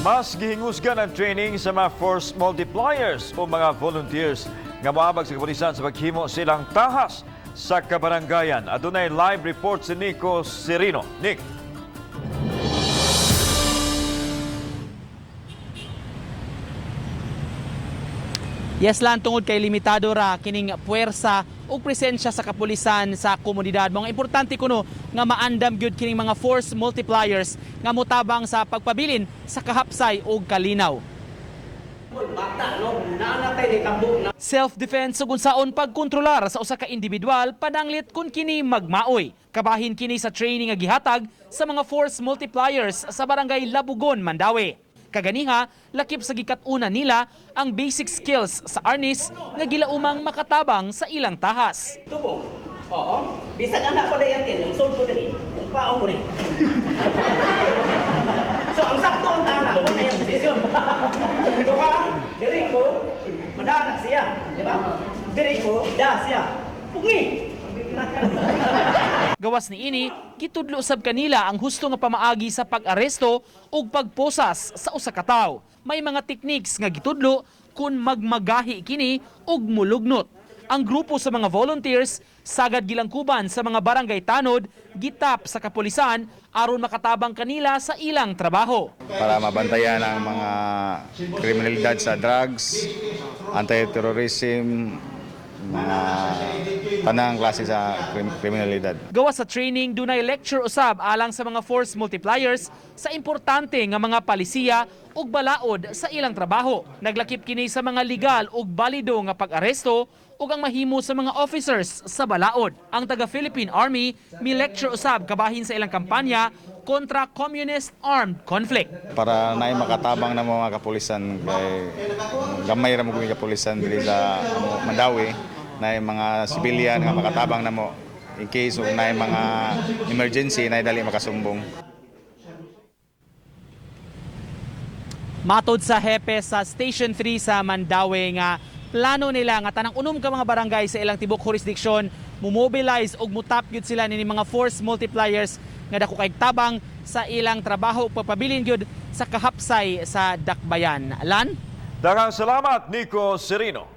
Mas gihingusgan ang training sa mga force multipliers o mga volunteers nga moabag sa kapulisan sa paghimo silang tahas sa kabaranggayan. Adunay live report si Nico Serino. Nick. Yes lang, tungod kay limitado ra kining puwersa ug presensya sa kapulisan sa komunidad. Mga importante kuno nga maandam gyud kining mga force multipliers nga motabang sa pagpabilin sa kahapsay ug kalinaw. Self-defense ug unsaon pagkontrolar sa usa ka individual pananglit kun kini magmaoy. Kabahin kini sa training nga gihatag sa mga force multipliers sa Barangay Labugon, Mandaue. Kaganiha, lakip sa gikat-una nila ang basic skills sa arnis nga gilaumang makatabang sa ilang tahas. Tubo. Oo. Bisag anak ko na yan, yung sold ko din. Yung paong ko rin. So, ang sakto ang tana, ko na yung posisyon. Ito ka, diri ko, madanak siya. Di ba? Diri ko, da siya. Pungi! Gawas ni ini, gitudlo sab kanila ang husto nga pamaagi sa pag-aresto ug pagposas sa usa ka tawo. May mga techniques nga gitudlo kun magmagahi kini ug mulugnot. Ang grupo sa mga volunteers sagad gilangkuban sa mga barangay tanod, gitap sa kapulisan aron makatabang kanila sa ilang trabaho. Para mabantayan ang mga kriminalidad sa drugs, anti-terrorism, mga tanang klase sa kriminalidad. Gawas sa training, dunay lecture usab alang sa mga force multipliers sa importante nga mga palisiya ug balaod sa ilang trabaho. Naglakip kini sa mga legal ug balido nga pag-aresto ug ang mahimo sa mga officers sa balaod. Ang taga Philippine Army mi lecture usab kabahin sa ilang kampanya kontra communist armed conflict. Para naay makatabang na mga kapulisan kay gamay ra mo kami kapulisan diri sa amo, Mandaue, naay mga civilian nga makatabang namo in case ug naay mga emergency, naay dali makasumbong. Matod sa hepe sa Station 3 sa Mandaue nga plano nila nga tanang 6 ka mga barangay sa ilang tibok jurisdiction mumobilize og mutap gyud sila nini mga force multipliers nga dako kay tabang sa ilang trabaho ug pagpabilin gyud sa kahapsay sa dakbayan. Lan? Daghang salamat, Nico Serino.